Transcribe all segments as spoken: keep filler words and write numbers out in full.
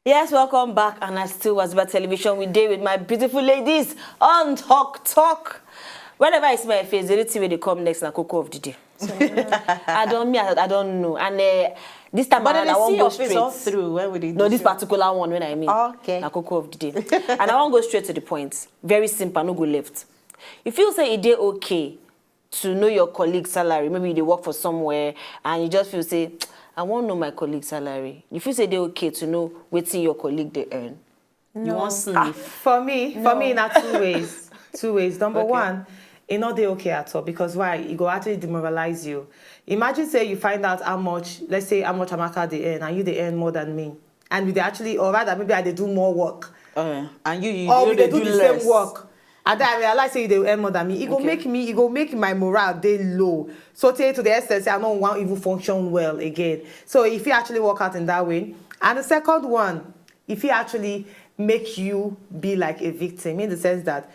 Yes, welcome back, and I still was about television. We dey with my beautiful ladies on Talk Talk. Whenever I see my face, the only thing wey dey come next na koko of the day. I don't me, I, I don't know. And uh, this time But around, then I I see won't go your face straight. all through when we did No, the this show. particular one when I mean. Okay. Na koko of the day. And I won't go straight to the point. Very simple, no go left. You feel say e dey okay to know your colleague salary. Maybe you dey work for somewhere and you just feel say, I wan know my colleague salary. You feel say e dey okay to know wetin your colleague dey earn. You wan sniff? For me, for me, No. na two ways. Two ways. Number Okay. one, e no dey okay at all, because why? E go actually demoralize you. Imagine say you find out how much, let's say how much Amaka dey earn, and you dey earn more than me, and we dey actually, or rather, maybe I dey do more work, Uh, and you, you, or you we dey do the same work, and then I realize say you dey earn more than me. E go Okay. make me, e go make my morale dey low. So tey to the extent say I no wan even function well again. So if you actually work out in that way, and the second one, if you actually make you be like a victim, in the sense that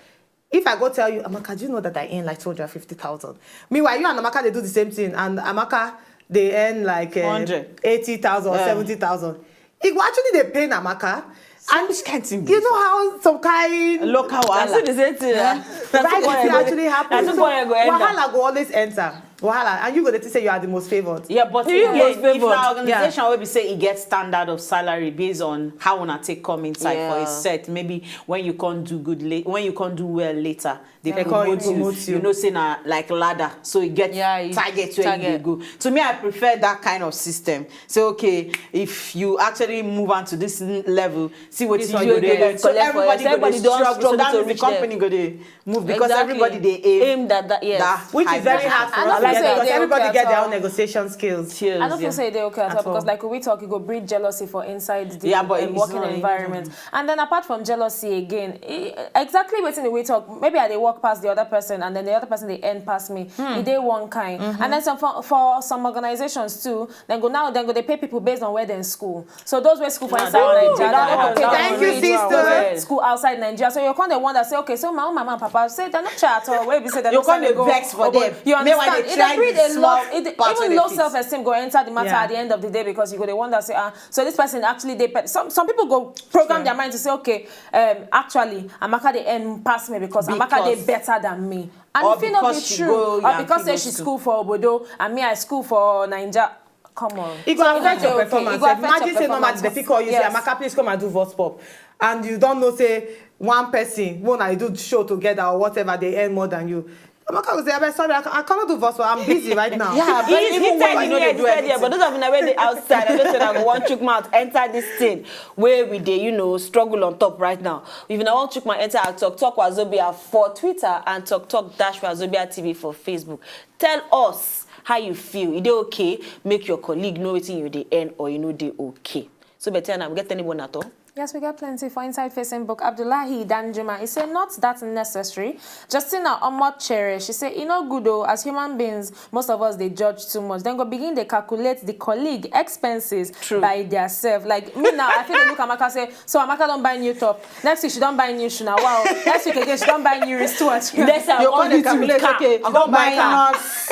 if I go tell you, Amaka, do you know that I earn like two hundred fifty thousand? Meanwhile, you and Amaka, they do the same thing. And Amaka, they earn like uh, Hundred. eighty thousand or Yeah. seventy thousand. It will actually they pay Amaka. And Which kind thing be you know how some kind Local I see the wahala. same thing. Yeah. Na right so it go- actually happen. na so So go- go enter. Wahala go always enter. Wahala, and you go dey think say you are the most favored. Yeah, but You if, must if, pay if for- na organization wey be say e get standard of salary based on how una take come inside for Yeah. a set, maybe when you can't do good late, when you can't do well later, they, They call you, promote you. promote you. You know, say na like ladder, so you get Yeah, you target where you dey target. Go. To me, I prefer that kind of system. So okay, if you actually move on to this n- level, see what This you one do you there. get. So Collect for everybody yourself. go dey Everybody don struggle. struggle That to means the reach there. Company go dey move because Exactly. Everybody dey aim Aim that, that, yes. that Which high is very level. hard for I us don't to think get they because dey everybody okay get at their all. own negotiation skills. Skills, I don't yeah. feel say they okay at At all because, all. Like, we talk, it go breed jealousy for inside the Yeah, but um, it's working not- environment. And then apart from jealousy again, e- exactly wetin we talk. Maybe I dey work past the other person, and then the other person dey earn past me. E dey one kind. And then some for, for some organizations too, then go now, then go they pay people based on where they school. So those wey school for No, inside that one Nigeria, dey they're not work. pay That them one reach dey those work. wey school outside Nigeria. So you come dey wonder say, okay, so my own mama and papa say they're not sure at all. Where we say they're You not come dey sending go- vex for go- them. You Meanwhile, understand? they It try dey breed the a lot. small It, part even wey low they self-esteem go enter the matter Yeah. at the end of the day because you go dey wonder say, ah, so this person actually dey. Pe- some some people go program their mind to say, okay, um, actually, Amaka dey earn pass me because Amaka dey Because- better than me. And Or if it not be because she true, go or Yankee because say go she school. School for Obodo and me I school for Naija, come on. It go affect your Okay, performance. it go affect your Imagine say normal performance. They fit call you say, Yes. Amaka, please come and do voice pop, and you don't know say one person when I do show together or whatever they earn more than you. Amaka go say, I'm sorry, I, ca- I cannot do voice pop. I'm busy right now. Yeah, but He's even when inside you know here, they do inside here, but anything. Those of you wey dey outside, I just said I go wan chook mouth enter this thing wey we dey, you know, struggle on top right now. If you wan chook mouth enter our Talk Talk Wazobia for Twitter and Talk Talk dash Wazobia T V for Facebook, tell us how you feel. E dey okay make your colleague know wetin you dey earn, or you no dey okay? So, Bettina, we get anyone at all? Yes, we get plenty for inside facing book. Abdullahi Danjuma, he said, not that necessary. Justina Omochere, she said, e no good though, as human beings, most of us they judge too much. Then go begin they calculate the colleague expenses True. By their self. Like me now, I feel they look at Amaka say, so Amaka don't buy new top. Next week she don't buy new shoe now. Wow. Next week again she don't buy new wristwatch. Next time, You on come dey YouTube calculate, car. Okay, I go buy car. Minus,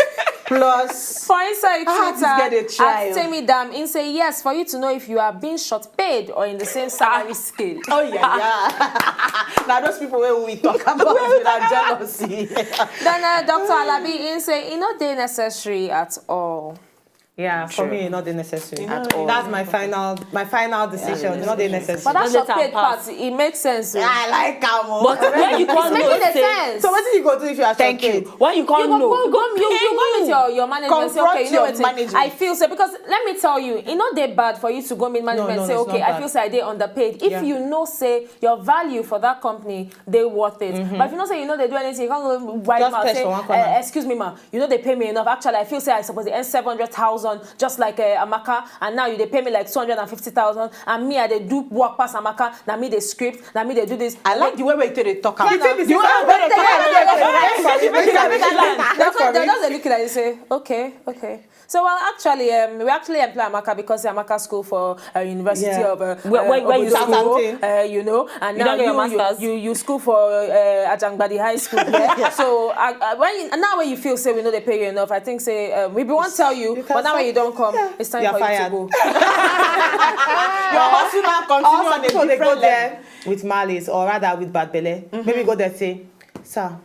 plus. For inside Ah, this Twitter, girl dey try, at oh. Temi Dam, he say yes for you to know if you are being short paid or in the same salary scale. Oh yeah, yeah. Now those people where we talk about with our jealousy. Then uh, Doctor Alabi, he say e no dey necessary at all. Yeah, for me, not the necessary. At all. That's my final, my final decision. Not the necessary. But that Don't let short am paid pass. Part, it makes sense. Oh. I like am. Oh. But when you It's can't making know a say, sense. So what do you go do if you are Thank short you. paid? When you You can't go, know, go, go, you, you go meet your, your management. Say, Confront okay, you know your what? management. I feel so because let me tell you, e no dey bad for you to go meet management. no, Say, it's okay, not I bad. Feel say I dey underpaid. If Yeah. You know say your value for that company dey worth it. But if you know say you no dey do anything, you can't go wipe Just mouth purse say, for one corner. Uh, excuse me, ma, you no dey pay me enough. Actually, I feel say I suppose dey earn seven hundred thousand, just like uh, Amaka, and now you dey pay me like two hundred and fifty thousand, and me I dey do work pass Amaka. Na me dey script, na me dey do this. I like the way we take dey talk am. The thing be The way say- we take dey talk am. Wait for it, wait for it. They'll just look at you and say, okay, okay. So well, actually, um, we actually employ Amaka because Amaka school for uh, University Yeah. of uh, Where- uh, where- where you Obodo school? Oyibo, uh, you know, and You now don't get your you, you, masters? you you school for uh, Ajangbadi High School here. So uh, uh, when you, and now when you feel say we know they pay you enough, I think say um, we be won't tell you, You but can now say- when you don't come, Yeah. it's time You're for fired. You to go. Your hustle now continue Also, on a people they go different level. There with malice or rather with bad belly. Maybe go there say, sir,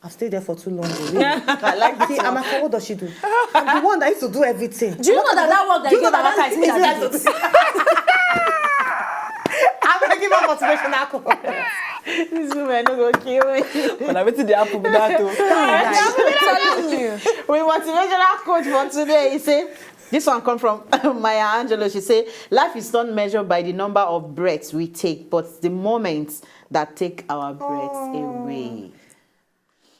I've stayed there for too long. Oh. I like See, Amaka, what does she do? I'm the one that used to do everything. Do you know that that work that Do you you know gave that Amaka is me that did it? I'm gonna give her motivational quote. These women no go kill me. But I waited the apple with that too. I'm telling you. We motivational quote for today. He say, this one come from Maya Angelou. She say, life is not measured by the number of breaths we take, but the moments that take our breaths away.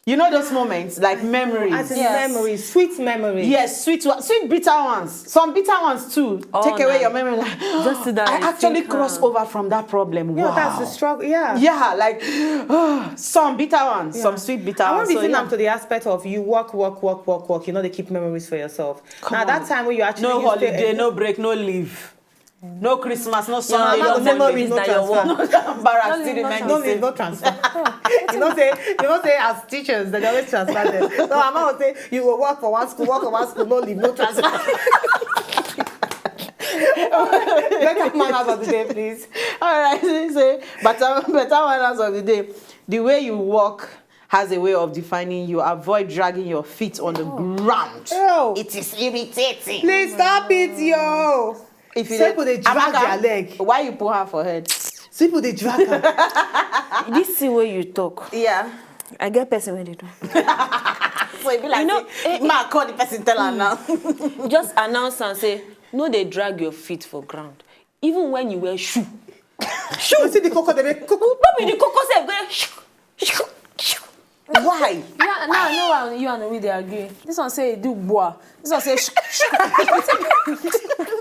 You know those moments, like memories. As in Yes. memories, sweet memories. Yes, sweet, one- sweet bitter ones. Some bitter ones too. Oh, Take away no. Your memory. Like, Just sit down I and actually think, cross huh? Over from that problem. Yeah, Wow. That's the struggle. Yeah. Yeah, like some bitter ones, some sweet bitter I ones. want to So, think yeah. I'm to the aspect of you work, work, work, work, work. You know they keep memories for yourself. Now that time when you actually No you stay- holiday, no break, no leave. No Christmas, no Yeah, Sunday, no no go say no Monday. leave, no Is that your transfer. work? Bara No still leave, no remain No the leave, same. No transfer. You know say, you know say as teachers they always transfer them. So I'm gonna say you will work for one school, work for one school, no leave, no transfer. Better manners of the day, please. All right, so say better, better manners of the day. The way you walk has a way of defining you. Avoid dragging your feet on the ground. Ew. It is irritating. Please stop it, yo. If you Some people dey drag Amaka, their leg. Why you pull her for head? Some people they drag her. This thing where you talk, Yeah. I get person when they do. So it be like, You know, say, eh, ma call the person, tell her now. Just announce and say, no, they drag your feet for ground. Even when you wear shoe. You see the coco they make cuckoo. No be the coco sef go shoo, shoo, shoo. Why? Yeah, now I know why you and we they agree. This one say do boa. This one say sh- sh-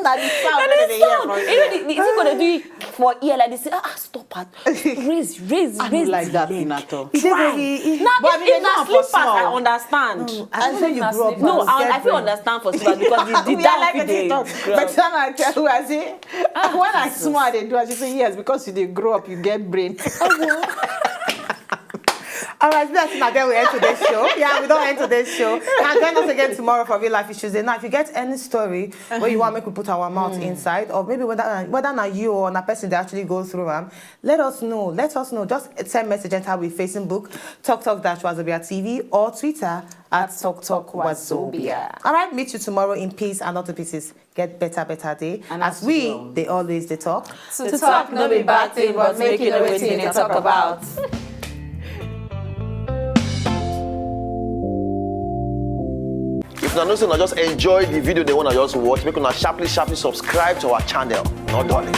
Na the sound And wey then they hear sound. from You know, the, the, it's gonna do it for ear like this. Ah, stop at raise, raise, I raise. don't like The that leg. Thing at all. He dey very- he- Now, But if, I if mean, na now for slippers, I small. understand. I say you grow up. No, Now, I, I get feel brain. Understand for slippers because the, the We are down like fit the dey talk. grow. But then I tell her, I say, ah, when I small, they do. I say, yes, because you dey grow up, you get brain. All right, that's not there we end today's show. Yeah, we don't end today's show. Now join us again tomorrow for Real Life Issues Day. Now, if you get any story where you want make we put our mouth inside, or maybe whether whether na you or na person they actually go through am, let us know. Let us know. Just send message enter with Facebook, Talk Talk Dash Wazobia T V, or Twitter at Talk Talk Wazobia. All right, meet you tomorrow in peace and not to pieces. Get better, better day. And As as we, well. They always they talk. To talk no be bad thing, but make you know wetin they talk about. If una know say una just enjoy the video they wanna just watch, make una sharply sharply subscribe to our channel. No darling.